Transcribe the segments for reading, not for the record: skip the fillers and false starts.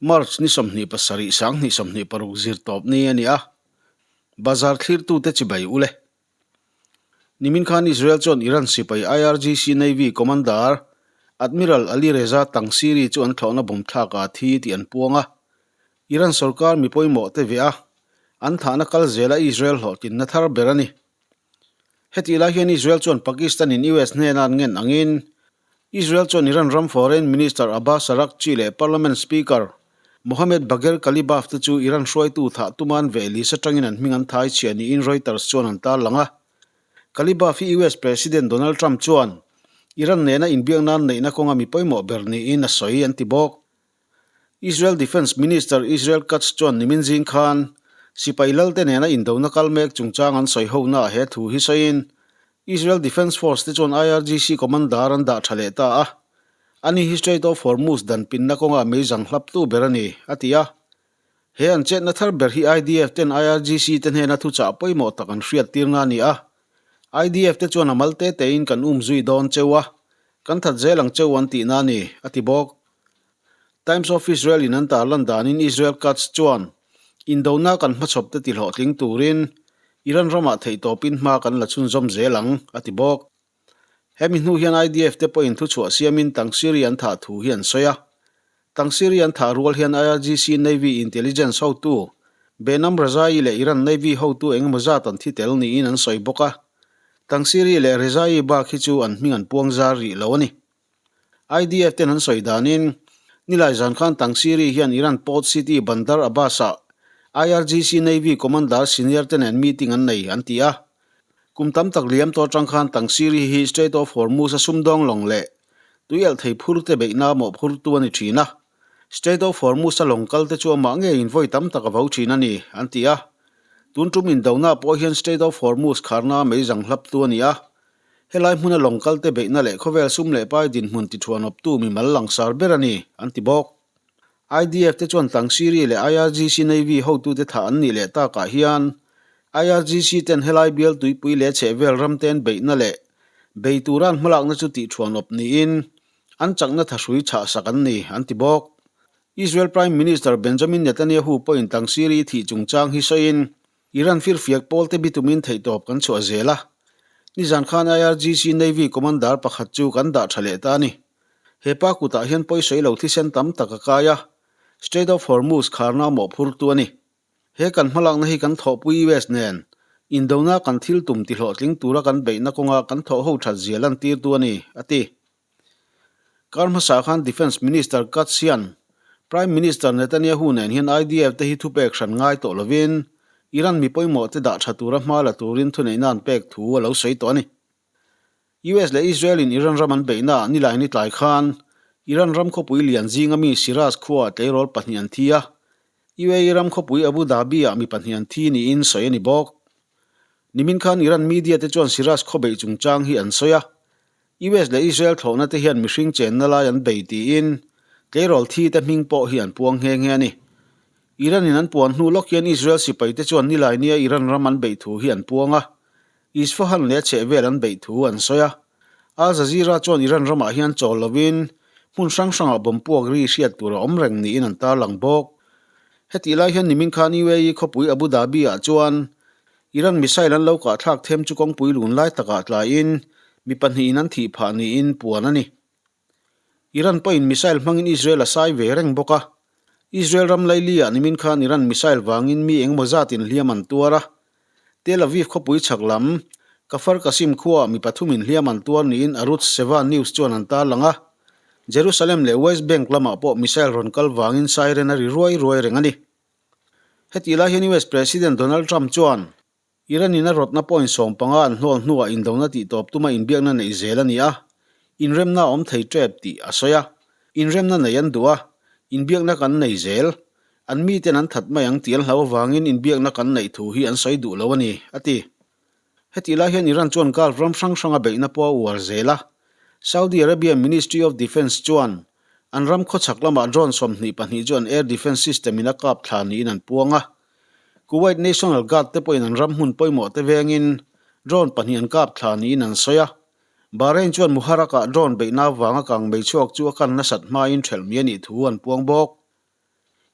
March ni 27 2026 zirtawp ni a ni a, bazar thlirtute chibai u le. Nimin khan Israel chuan Iran sipai IRGC Navy Commander Admiral Ali Reza Tangsiri chu an thlawhna bawm thlak a thi tih an puang a. Iran sorkar mi pawimawh te veh a, an thahna kal zela Israel hlawhtlinna thar ber a ni. Hetih lai hian Israel chuan Pakistan in US hnena an ngen angin Israel chuan Iran ram Foreign Minister Abbas Araghchi leh Parliament Speaker Mohammed Bagher Qalibaf te chu Iran hruaitu thah tuma an veh list atangin an hming an thai chhia niin Reuters chuan an tarlang a. Qalibaf hi US President Donald Trump chuan Iran nena inbiakna an neihna kawnga mi pawimawh ber niin a sawi an ti bawk. Israel Defence Minister Israel Katz chuan nimin zing khan sipai lalte nena indona kal mek chungchang an sawi hona ah he thu hi sawiin Israel Defence Force te chuan IRGC commander an dah tha leh ta a, ani hi Strait of Hormuz dan pinna kawnga meizang hlaptu ber a ni, a ti a. He an chetna thar ber hi IDF ten IRGC te hnena thuchah pawimawh tak an hriattirna a ni a. IDF te chuan a mal te tein kan umzui dawn cheu a, kan that zel ang cheu an tihna a ni, a ti bawk. Times of Israel in an tarlan danin Israel Katz chuan indona kan hmachhawp te tihlawhtling turin Iran ramah theihtawpin hma kan la chhunzawm zel ang, a ti bawk. Hemi hnu hian IDF te pawhin thuchhuah siamin Tangsiri an thah thu hi an sawi a. Tangsiri an thah rual hian IRGC Navy Intelligence hotu Behnam Rezaei leh Iran Navy hotu engemaw zat an thi tel niin an sawi bawk a. Tangsiri leh Rezaei bak hi chu an hming an puang zar rih lo a ni. IDF ten an sawi danin, nilai zan khan Tangsiri hian Iran port city Bandar Abbas-ah IRGC Navy Commander senior te nen meeting an nei an ti a. Kum tam tak liam tawh atang khan Tangsiri hi Strait of Hormuz-a sumdawng lawng leh tuialh thei phur te beihna mawhphurtu a ni thin a. Strait of Hormuz-a lawng kal te chu amah ngeiin vawi tam tak a vo thin a ni, an ti a. Tun tum indona pawh hian Strait of Hormuz kharna meizang hlaptu a ni a. Helai hmuna lawng kalte beihna leh khawvel sum leh pai dinhmun tithuanawptu mimal langsar ber a ni, an ti bawk. IDF te chuan Tangsiri leh IRGC Navy hotute thah an nih leh takah hian IRGC ten helai bial tuipui leh chhehvel ramten beihna leh bei tura an hmalakna chu tihthuanawp niin an chakna thahrui chhahsak an ni, an ti bawk. Israel Prime Minister Benjamin Netanyahu pawhin Tangsiri thih chungchang hi sawiin Iran firfiak pawl te bitumin theihtawp kan chhuah zel a, nizan khan IRGC Navy Commander pakhat chu kan dah tha leh ta a ni. He pa kutah hian pawisawi lo thisen tam tak a kai a, Strait of Hormuz kharna a mawhphurtu a ni. He kan hmalakna hi kan thawhpui US nen indona kan thil tum tihlawhtling tura kan beihna kawnga kan thawhho that zia lantirtu a ni, a ti. Kar hmasa khan Defence Minister Katz hian Prime Minister Netanyahu nen hian IDF te hi thupek hran ngai tawh lovin Iran mi pawimawh te dah tha tura hma la turin thuneihna an pek thu a lo sawi tawh a ni. US leh Israel in Iran ram an beihna ah nilai ni tlai khan Iran ram khawpui lian zinga mi Shiraz khuaah tleirawl pahnih an thi a, UAE ram khawpui Abu Dhabi ah mi pahnih an thi niin sawi a ni bawk. Nimin khan Iran media te chuan Shiraz khawbeih chungchang hi an sawi a, US leh Israel thlawhna te hian mihring chenna lai an bei tiin tleirawl thi te hming pawh hi an puang nghe nghe a ni. Iran in an puan hnu lawk hian Israel sipai te chuan nilai nia Iran ram an beih thu hi an puang a, Isfahan leh a chhehvel an beih thu an sawi a. Al Jazeera chuan Iran ramah hian chawl lovin hmun hrang hrangah bomb puak ri hriat tur a awm reng niin an tarlang bawk. Hetih lai hian nimin khan UAE khawpui Abu Dhabi ah chuan Iran missile an lo kahthlak them chu kawngpui lun lai takah tlaiin mi pahnihin an thih phah niin puan a ni. Iran pawhin missile hmangin Israel a sai ve reng bawk a. Israel ram laili-ah nimin khan Iran missile vangin mi engemaw zatin hliam an tuar a. Tel Aviv khawpui chhak lam, Kafar Qasim khuaah mi pathumin hliam an tuar niin Arutz Sheva News chuan an tarlang a. Jerusalem leh West Bank lamah pawh missile rawn kal vangin siren a ri ruai ruai reng a ni. Hetih lai hian US President Donald Trump chuan Iran in a rawtna point 15 an hnawl hnuah indona tihtawp tuma inbiakna neih zel a ni a, inremna a awm thei tep tih a sawi a. Inremna nei an duh a, inbiakna kan nei zel. An miten an that mai ang tih an hlau avangin inbiakna kan neih thu hi an sawi duh lo a ni, a ti. Hetih lai hian Iran chuan Gulf ram hrang hranga beihna pawh a uar zel a. Saudi Arabia Ministry of Defence chuan an ram khawchhak lamah drone 22 chu an air defence system in a kap thla niin an puang a. Kuwait National Guard te pawhin an ram hmun pawimawh te vengin drone pahnih an kap thla niin an sawi a. Bahrain chuan Muharraq-ah drone beihna avanga kang mei chhuak chu a kan nasat hmain ṭhelh mi a nih thu an puang bawk.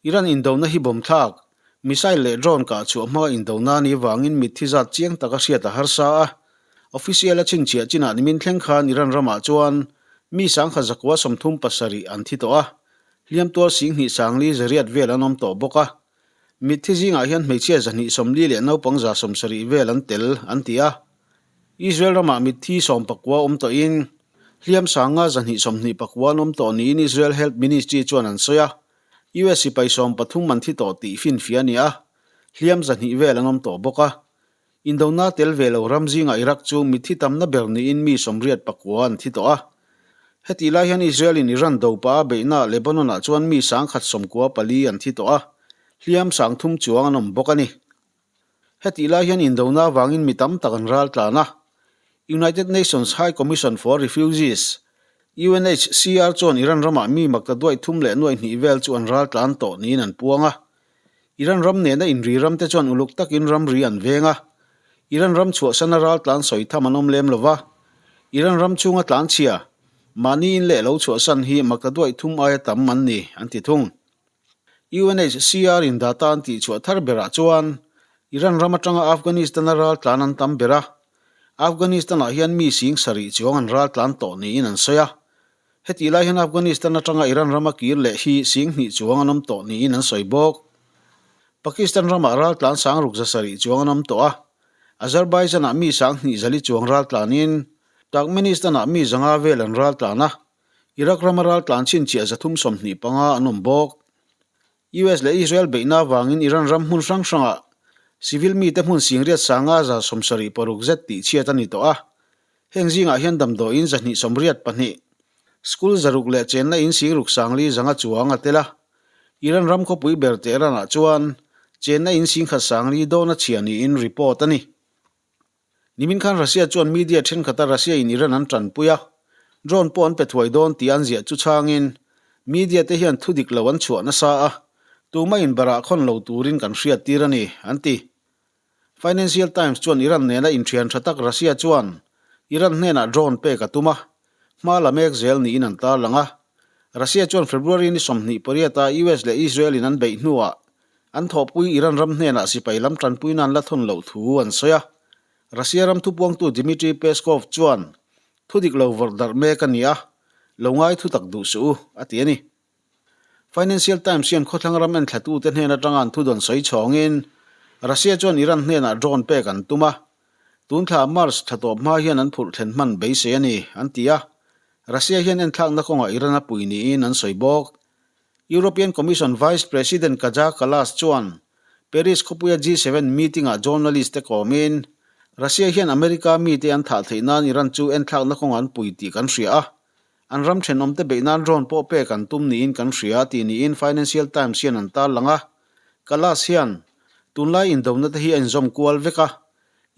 Iran indona hi bomb thlak, missile leh drone kah chhuah hmaa indona a nih vangin mitthi zat chiang taka hriat a harsa a. Official a chhinchhiah chinah nimin thleng khan Iran ramah chuan mi sangkhat zakua 37 an thi tawh a, hliam tuar 20 sangli zariat vel an awm tawh bawk a. Mitthi zingah hian hmeichhia 240 leh naupang 70 vel an tel an ti a. Israel ramah mitthi 19 awm tawhin hliam sanga 224 an awm tawh niin Israel Health Ministry chuan an sawi a. US sipai 13 an thi tawh tih finfiah a ni a, hliam 200 vel an awm tawh bawk a. Indona tel ve lo ram zingah Iraq chu mitthi tamna ber niin mi 89 an thi tawh a. Hetih lai hian Israel-in Iran do pah a beihnaah Lebanon-ah chuan mi 194 an thi tawh a, hliam 30 chuang an awm bawk a ni. Hetih lai hian indona avangin mi tam tak an ral tlan a. United Nations High Commission for Refugees, UNHCR, chuan Iran ramah mi makta duai thum leh nuai hnih vel chu an ral tlan tawh niin an puang a. Iran ram nena inri ramte chuan uluk takin ramri an veng a. Iran ram chhuahsana ral tlan sawi tham an awm lem lo va. Iran ram chhunga tlan chhia, mahni in leh lo chhuahsan hi makta duai thum aia tam an ni, an ti thung. UNHCR in data an tihchhuah thar berah chuan Iran ram atanga Afghanistan-a ral tlan an tam ber a, Afghanistan-ah hian mi 7000 chuang an ral tlan tawh niin an sawi a. Hetih lai hian Afghanistan atanga Iran rama kir leh hi 2000 chuang an awm tawh niin an sawi bawk. Pakistan ramah ral tlan 6700 chuang an awm tawh a, Azerbaijan-ah mi 2004 chuang ral tlanin Turkmenistan-ah mi 500 vel an ral tlan a, Iraq rama ral tlan chhinchhiah 325 an awm bawk. US leh Israel beihna avangin Iran ram hmun hrang hrangah civil mite hmun singriat sanga 76 zet tih chhiat a ni tawh a. Heng zingah hian damdawiin 282, school 600 leh chenna in 6500 chuang a tel a. Iran ram khawpui ber Tehran-ah chuan chenna in 1400 dawn a chhia niin report a ni. Nimin khan Russia chuan media thenkhat a Russia in Iran an tanpui a, drone pawh an pe thuai dawn tih an ziah chu chhangin media te hian thu dik lo an chhuah nasa a, tumah in barah khawn lo turin kan hriat tir a ni, an ti. Financial Times chuan Iran nena inthian tha tak Russia chuan Iran hnenah drone pek a tum a, hma la mek zel niin an tarlang a. Russia chuan February ni 28 a US leh Israel in an beih hnuah An thawhpui Iran ram hnenah sipai lam tanpuina an la thawn loh thu an sawi a. Russia ram thupuangtu Dmitry Peskov chuan, Thu dik lo vawrh darh mek a ni a, lo ngai thu tak duh suh u, a ti a ni. Financial Times hian khawthlang ram enthlatute hnen atanga an thudawn sawi chhawngin, Russia chuan Iran hnenah drone pek an tum a, tun thla March thla tawp hma hian an phurh thlen hman beisei a ni, an ti a. Russia hian enthlakna kawngah Iran a pui niin an sawi bawk. European Commission Vice President Kaja Kallas chuan Paris khawpuia G7 meeting-ah journalist te kawmin, Russia hian America mite an thah theih nan Iran chu enthlakna kawng an pui tih kan hria a, an ram thenawmte beih nan drone pawh pek an tum niin kan hria tih niin Financial Times hian an tarlang a. Kallas hian tunlai indona te hi a inzawm kual vek a,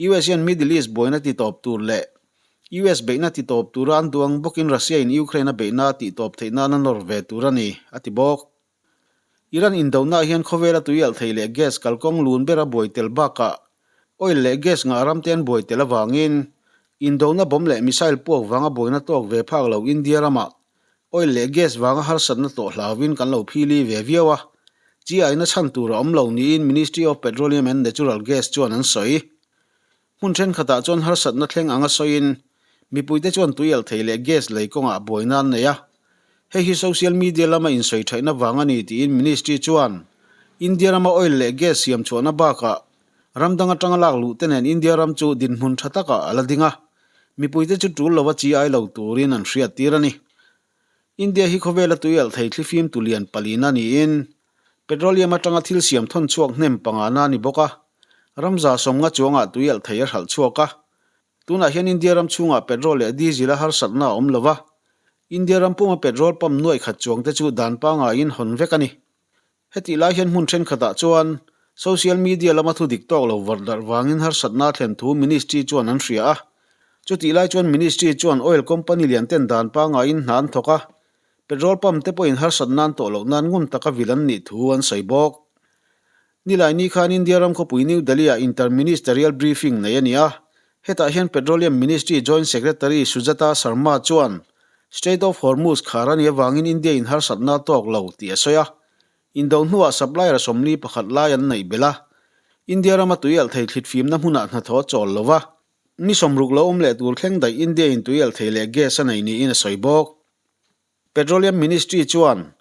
US hian Middle East buaina titawp tur leh US beihna titawp tura an duh ang bawkin Russia in Ukraine a beihna tihtawp theih nan a nawr ve tur a ni, a ti bawk. Iran indona hian khawvela tui alh thei leh gas kalkawng lun bera buai tel bakah oil leh gas ngah ram te an buai tel avangin indona bomb leh missile puak vanga buaina tawk ve phak lo India ramah oil leh gas vanga harsatna tawh hlauvin kan lo phili ve viau a, chi aina chhan tur a awm lo niin Ministry of Petroleum and Natural Gas chuan an sawi. Hmun thenkhatah chuan harsatna thleng anga sawiin mipuite chuan tui alh thei leh gas lei kawngah buaina an nei a. Hei hi social media lama insawi thaihna vang a ni tiin Ministry chuan India rama oil leh gas siam chhuahna bakah ram dang atanga lak luh te nen India ram chu dinhmun tha takah a la ding a, mipuite chu tul lova chi ai lo turin an hriattir a ni. India hi khawvela tui alh thei thlifim tu lian palina niin petroleum atanga thil siam thawn chhuak hnem pangana a ni bawk a, ramza 50 chuangah tui alh thei a hralh chhuak a. Tunah hian India ram chhungah petrol leh diesel a harsatna a awm lo va, India ram puma petrol pump nuaih khat chuangte chu dan pangaiin hawn vek a ni. Hetih lai hian hmun thenkhatah chuan social media lama thu dik tawk lo vawrh darh vangin harsatna a thlen thu ministry chuan an hria a. Chutih lai chuan ministry chuan oil company lian ten dan pangaiin hna an thawk a, petrol pump te pawhin harsatna an tawh loh nan ngun taka vil an nih thu an sawi bawk. Nilaini khan India ram khawpui New Delhi-ah inter-ministerial briefing nei a ni a, hetah hian Petroleum Ministry Joint Secretary Sujata Sharma chuan Strait of Hormuz khar a nih avangin India-in harsatna a tawk lo tih a sawi a. Indo hnuah supplier 41 lai an neih belh a, India rama tuialhthei thlitfimna hmunah hnathawh a chawl lo va, ni 60 lo awm leh tur thleng daih India-in tuialhthei leh gas a nei niin a sawi bawk. Petroleum Ministry chuan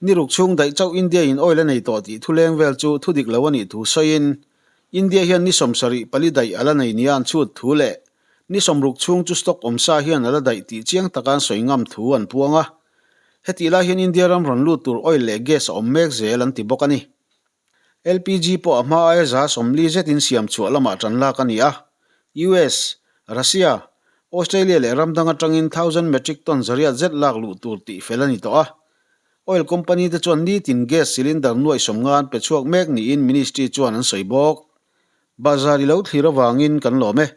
ni ruk chhung daih chauh India-in oil a nei tawh tih thuleng vel chu thu dik lo a nih thu sawiin India hian ni 74 daih a la nei nia an chhut thu leh ni 60 chhung chu stock awm sa hian a la daih tih chiang taka an sawi ngam thu an puang a. Hetih lai hian India ram rawn lut tur oil leh gas a awm mek zel an ti bawk a ni. LPG pawh a hma aia 40 zetin siam chhuah lamah tan lak a ni a. US, Russia, Australia leh ram dang atangin thousand metric ton zariat zet lak luh tur tih fel a ni tawh a. Oil company te chuan nitin gas cylinder nuaih 50 an pe chhuak mek niin Ministry chuan an sawi bawk. Bazar i lo thlir avangin kan lawm e.